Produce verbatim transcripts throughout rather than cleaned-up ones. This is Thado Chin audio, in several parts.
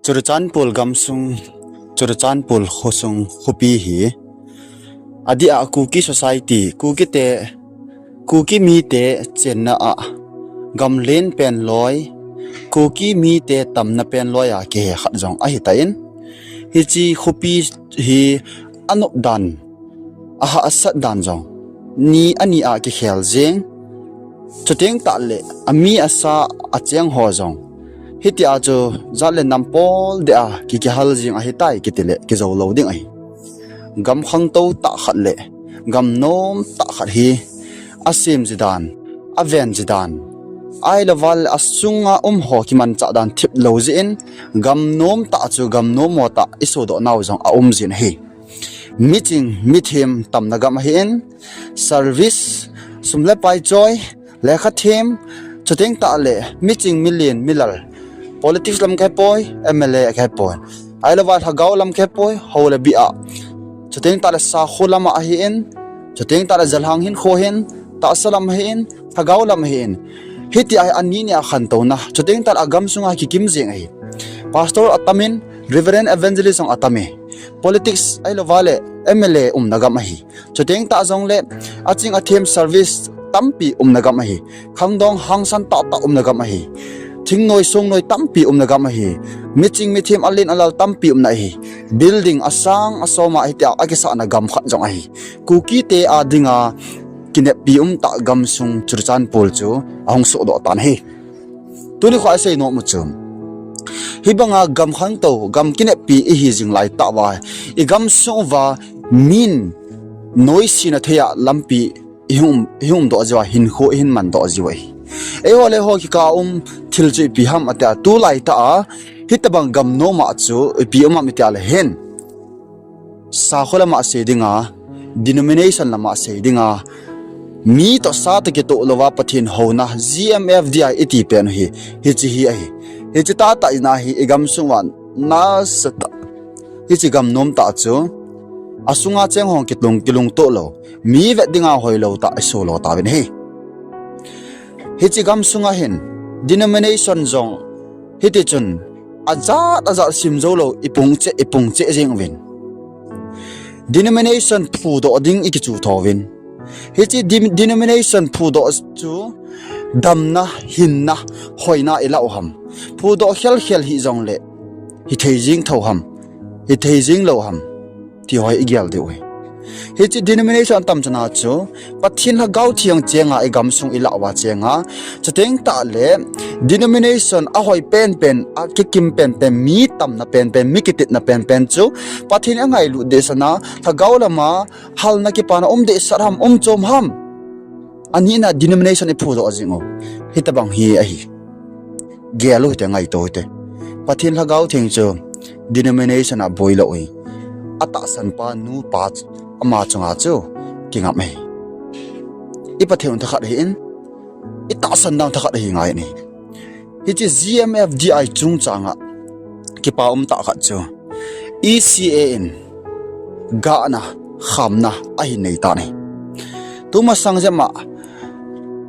Churachandpur gamsung, Churachandpur khosung khopi hi, adeh a Kuki society, Kuki te, Kuki mite chenna a, gamlen pen loi, Kuki mite tamna pen loi a kihe khat jong ahitan, hiche khopi hi anop dan, ahahsat dan jong, ni ani a kikhel jeng, chuteng tahle, ami asa acheng ho jong, hitia chu jat le nam pol deh a ki, kihal jeng ahitai kitile, kijou lou ding ahi. Gam khangtou tah khat le, gam nom tah khat hi, asem ji dan, aven ji dan, ahilouva le asunga um ho kimanchah dan thip lou jeh in, gam nom tah chu gam nom mo tah isodoh nau jong aum jin ahi. Miching, mithem tamna gam ahin, service, sum le pai choi, lekha them, chuteng tahle, miching, milen, milal, politics lam kahepoi, M L A kahepoi, ahilouva lhagao lam kahepoi, hou le bih a, chuteng tahle sakho lam a ahin, chuteng tahle jalhang hinkho hin, tahsa lam ahin, lhagao lam ahin, hitia hi ani ni a khantouna, chuteng tahle agamsunga kikim jeng ahi. Pastor atamin, Reverend Evangelist jong atame. Politics ahilouva le M L A umna gam ahi. Chuteng tah jongle, aching athem service tampi umna gam ahi. Khangdong hangsan tahtah umna gam ahi. Thingnoi songnoi tampi umna gam ahi. Miching mithem alen alal tampi umna ahi. Building asang asoma hitia akisahna gam khat jong ahi. Kuki te a dinga kineppi umtah gamsung Churachandpur chu ahung sohdoh tan ahi. Tuni kho isei nom u chu, hibanga gam khangtou, gam kineppi ihi jing laitah uva, igamsung uva min noisena thei a lampi ihung, ihung umdoh jiuva, hinkho ihin mandoh jiu ahi. Eiho le eiho kikah a um thil chu ipi ham atia, tulaitah a, hitobang gam nom a chu ipi um ham itia le hin, sakho lama sei dinga, denomination lama sei dinga, mi toh sa toh kitoh louva Pathen houna, G M F D I iti pen hi, hiche hi ahi. Hiche tahtah in ahi, igamsung uva nasatah, hiche gam nom tah chu, asunga cheng hon kilung, kilungtoh lou, mi vet dinga hoilou tah iso lou tauvin ahi. Hiche gamsunga hin, denomination jong, hitichun, ajat ajat simjoulou, ipung cheh, ipung cheh jeng uvin. Denomination phudoh ding ikichu thouvin. Hiche de-, denomination phudoh chu damna, hinna, hoina ilah u ham. Phudoh khel khel hijongle, hithei jeng thou ham, hithei jeng lou ham, ti ho igel diu ahi. Hiche denomination atamchana chu, Pathen Lhagao Theng chenga igamsung ilah uva chenga, chuteng tahle, denomination ahoi penpen, akikim penpen, mi tamna penpen, mi kititna penpen chu, Pathen angailut dehsatna, lhagao lama, halna kipana um dehsat ham, um chom ham. Anina denomination iphudoh jing u. Hitobang hi ahi. Gel u hite, ngaito hite. Pathen Lhagao Theng chu denomination a boilou ahi. Atahsan pa, nu pa, ama chunga chu kingam ahi. I Pathen thakhat ahin, itahsan dan thakhat ahi ngai ahi. Hiche G M F D I chungchanga kipa umtah khat chu E C A in gahna, khamna ahin neitan ahi. Tumasang jep a,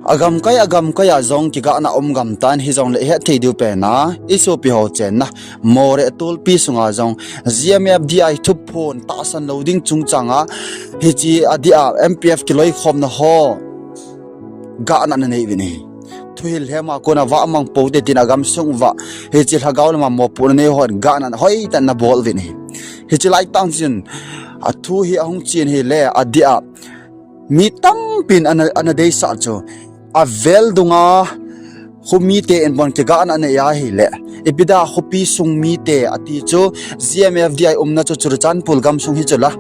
agamkai, agamkai a jong kigahna um gamtan, hijongle ihet thei diu pena, isopi ho chenna, Moreh tulpi sunga jong G M F D I thuphon tahsan lou ding chungchanga, hiche adeh a M P F kiloikhomna ho gahna ana nei uvin ahi. Thuhil lhema kona vah mang pou te tin agamsung uva, hiche lhagao lama mopohna nei hon gahna hoitah in ana bol uvin ahi. Hiche laitah chun, athu hi ahung chen hile, adeh a mi tampin ana, ana deisah chu, avel dunga khomite in bon kigahna anei ahile, ipi dia khopi sung mite ati chu, G M F D I umna chu Churachandpur gamsung hi chula,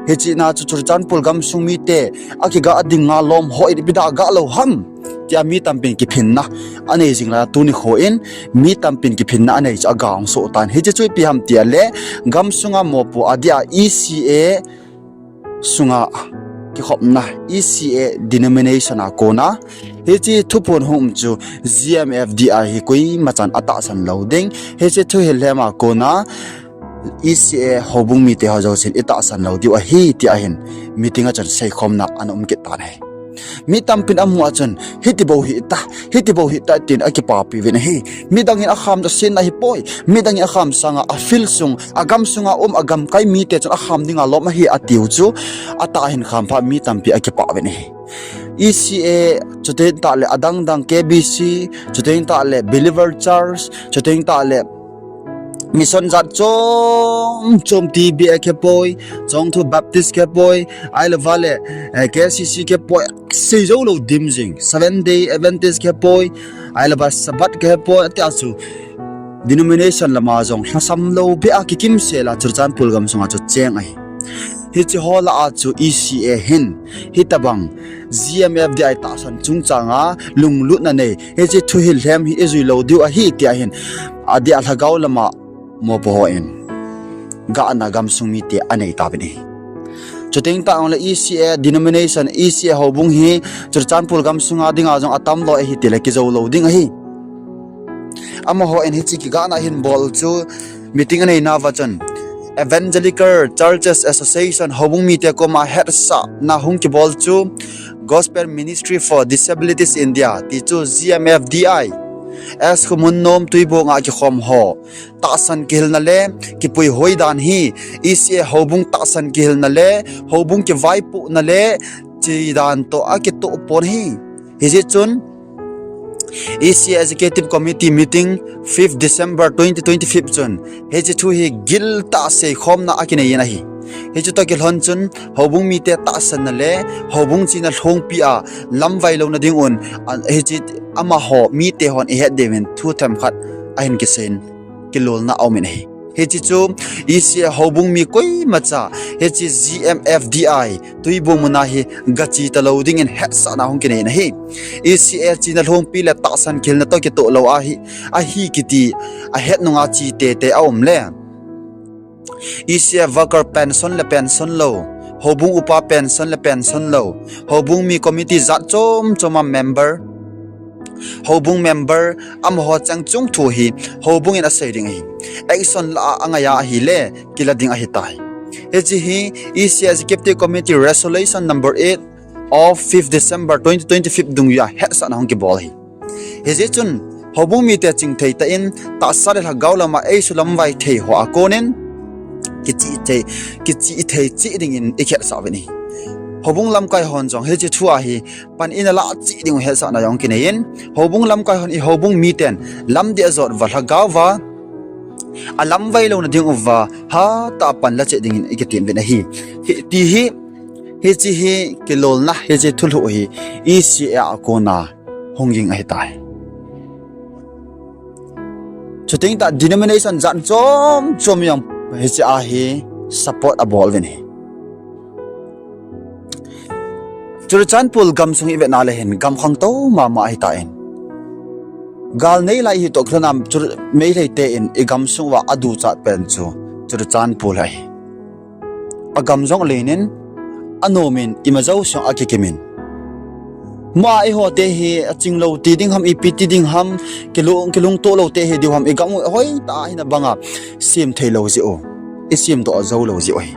hiche na chu Churachandpur gamsung mite akigah dinga lom hoi, ipi dia gah lou ham, tia mi tampin kiphinna anei jing lai, tuni kho in mi tampin kiphinna anei chu aga hung soh tan. Hiche chu ipi ham tile, gamsunga mopo adeh a E C A sunga kikhopna, E C A denomination a kona, hiche thuphon hung um chu G M F D I hi koimachan atahsan lou ding, hiche thuhil lhema kona E C A houbung mite ho jousen itahsan lou diu ahi, tia hin meeting a chun seikhomna ana um kit tan ahi. Mi tampin amu a chun, hiti bou hita, hiti bou hita tin akipapi uvin ahi. Midangin akham ta sin ahipoi, midangin akham sanga a field sung, agam sunga um, agamkai mite chun akham dinga lom ahi atiu chu, atah hin kham phat mi tampi akipah uvin ahi. E C A, chuteng tahle adangdang K B C, chuteng tahle Believer Church, chuteng tahle mission jat chom chom, T B A khepoi, Chongthu Baptist khepoi, ahilou vale, eh, K C C khepoi, seijou lou dim jing, Seventh Day Adventist khepoi, ahilou va Sabbath khepoi, atia chu denomination lama jong lhasam lou beh a kikimsel a Churachandpur gamsunga chu cheng ahi. Hiche ho lah a chu E C A hin, hitobang G M F D I tahsan chungchanga lunglutna nei, hiche thuhil lhem hi ijui lou diu ahi tia hin, adeh a lhagao lama mopo hon gahna gamsung mite anei tauvin ahi. Chuteng tah jongle E C A denomination, E C A houbung hi Churachandpur gamsunga dinga jong atam loi ahi tile kijou lou ding ahi. Amahon hiche kigahna hin bol chu meeting anei nauva chun Evangelical Churches Association houbung mite koma hetsahna hung kibol chu Gospel Ministry for Disabilities India, ti chu G M F D I, S Khumunnom Tuibong a kikhom ho tahsan kihilna le kipuihoi dan hi E C A houbung tahsan kihilna le houbung kivaipohna le chidan toh akitoh pon ahi. Hijeh chun E C A Executive Committee meeting fifth December twenty twenty-five chun hiche thu hi giltah a seikhomna akinei in ahi. Hiche toh kilhon chun houbung mite tahsanna le houbung china lhungpi a lamvai louna dingun, a, hiche amaho mite hon ihet diuvin thu themkhat ahin kiseiyin kilolna aumin ahi. Hiche chu E C A houbung mi koimacha hiche G M F D I Tuibong muna hi gache talou dingin hetsahna hung kinei in ahi. E C A china lhungpi le tahsan kihilna toh kitoh lou ahi, ahi kiti ahet nunga che teitei aum le, E C A worker pension le pension lou, houbung upa pension le pension lou, houbung mi committee jat chom choma member, houbung member amaho cheng chung thu hi houbung in asei ding ahi. Action la a angai a ahile kila ding ahitai. Hiche hi E C A Executive Committee Resolution number eight of fifth December twenty twenty-five dungjui a hetsahna hung kibol ahi. Hijeh chun houbung mite chingthei tah in tahsa le lhagao lama eisulamvai thei ho a konin kichihthei, kichihthei cheh dingin ikhetsah uvin ahi. Houbung lamkai hon jong hiche thu a hi pan in alah cheh dingu hetsahna jong kinei in, houbung lamkai hon i houbung miten lamdih ajot uva lhagao va alamvai louna dinguva hatah a pan la cheh dingin ikitem uvin ahi. Hiti hi, hiche hi kilolna, hiche thulhuh hi E C A a kona hung ging ahitai. Chuteng tah denomination jat chom chom jong hiche a hi support abol uvin ahi. Churachandpur gamsung ivetna le hin gam khangtou mama ahitan, gal nei lai hi toh kilhona Meitei ten igamsung uva aduchat pen chu Churachandpur ahi. Agam jong alenin, anomin, ima jouse jong akikimin, ma eihote hi aching lou ti ding ham, ipi ti ding ham, kilung, kilungtoh lou te hi diu ham, igam u hoitah a hina banga sem thei lou jeh u, isemdoh jou lou jeh u ahi.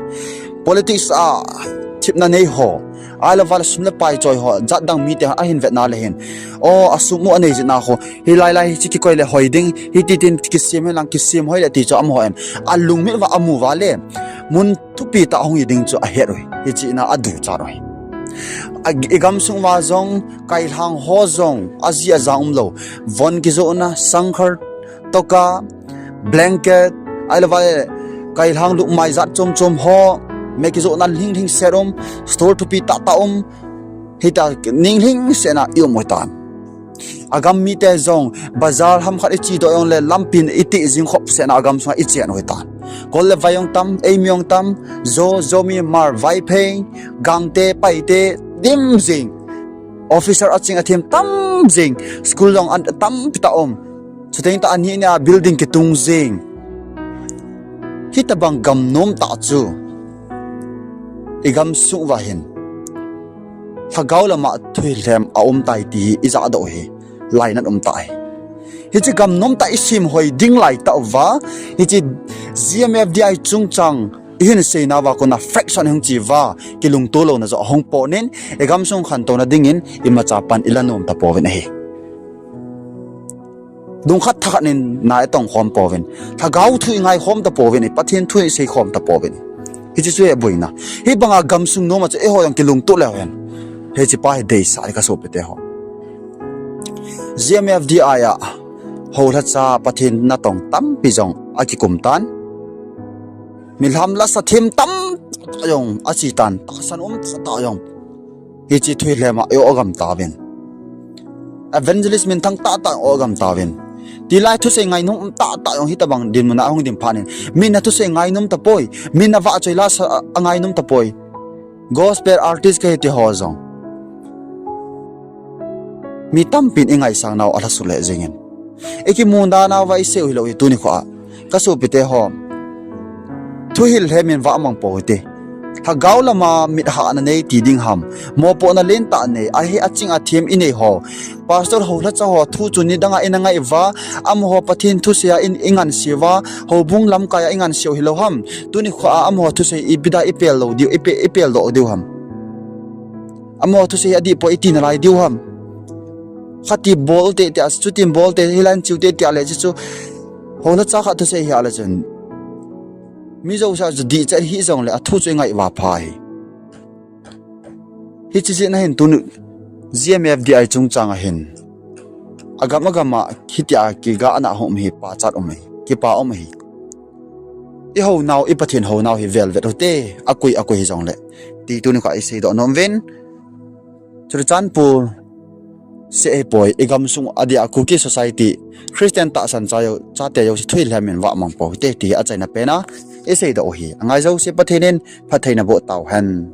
Politics a thipna nei ho, ahilou vale sum le pai choi ho, jatdang mite ahin vetna le hin, o, asum u anei jeh a ho, hilai lai hiche kikoi le hoi ding, hititin kisem henlang kisem hoi le ti chu amahon alungmit uva amu uva le mun thupi tah hung hi ding chu ahet uve, hiche a aduchat uve. A, igamsung uva jong kailhang ho jong aji ajang umlou, von kijohna, sangkhar, toka, blanket, ahilou vale kailhang lukmai jat chom chom ho, me kijohna lhinglhing set um, store thupi tah tah um, hitia ninglhing set a ium utan. Agam mite jong bazar ham khat ichedoh jongle lampin iti jing khop set a agamsunga ichen utan. Kol le vai jong tam, eimi jong tam, Zo, Zomi, Hmar, Vaiphei, Gangte, Paite, dim jing. Officer aching athem tam jing, school jong atampi tah um. Chuteng tah ani nia building kitung jing. Hitobang gam nomtah chu igamsung uva hin lhagao lama thuhil lhem aumtai ti hi ijahdoh u hi lainat umtah ahi. Hiche gam nomtah isem hoi ding laitah uva, hiche G M F D I chungchang Ihin seina uva kona fraction hung chi uva, kilungto louna joh ahung pon in, igamsung khantouna dingin imacha pan ila nom tapouvin ahi. Dung khat thakhat in na itong khom pouvin, lhagao thu ingai khom tapouvin, Pathen thu isei khom tapouvin. Hiche chu hi boina. Hibanga gamsung noma chu eiho jong kilungto leu hen, hichepa hi deisah ahi kasopite ho. G M F D I a houlhacha Pathen natong tampi jong akikum tan. Milham lasa them tamtah jong ache tan, tahsan um tahtah jong hiche thuhil lhema i-o gam tauvin. Evangelist minthang tahtah i-o gam tauvin. Tilai thusei ngainom um tahtah jong hitobang dinmuna ahung ding phat in, min athusei ngainom tapoi, min avahchoi lasa angainom tapoi. Gospel artist kahi tiho jong mi tampin ingaisang nau alhasut lheh jengin, ikimu danauva isei u hilou hi tuni khoa, kasopite ho, thuhil lhem in vahmang pou hite. Lhagao lama mithahna nei ti ding ham, mopohna lentah nei, ahi aching athem inei ho, pastor houlhacha ho thu chu nidanga ina ngai uva, amaho Pathen thusei a in, ingansei uva, houbung lamkai a ingansei u hilou ham. Tuni khoa amaho thusei ipi dia ipel lou diu, ipe, ipeldoh diu ham. Amaho thusei adihpoi iti nalai diu ham. Khati bol tete, chutin bol te, hilai in chiu tete ale chu, houlhacha khat thusei hi ale chun, mi jouse chu dihchet hih jongle athu chu ingai uva pha hi. Hiche jeh a hin tuni G M F D I chungchang a hin, agam agam a hitia kigahna hung um hi pachat um ahi, kipa um ahi. Ihounau, i Pathen hounau hi velvet u hite, akoi akoi hijongle, ti tuni khoa iseidoh nom uvin. Churachandpur seh hipoi, igamsung adia Kuki society, Christian tahsan cha, chate jouse thuhil lhem in vahmang pou hite ti achaina pena iseidoh u hi. Angai jouse Pathen in phattheina boh tauhen.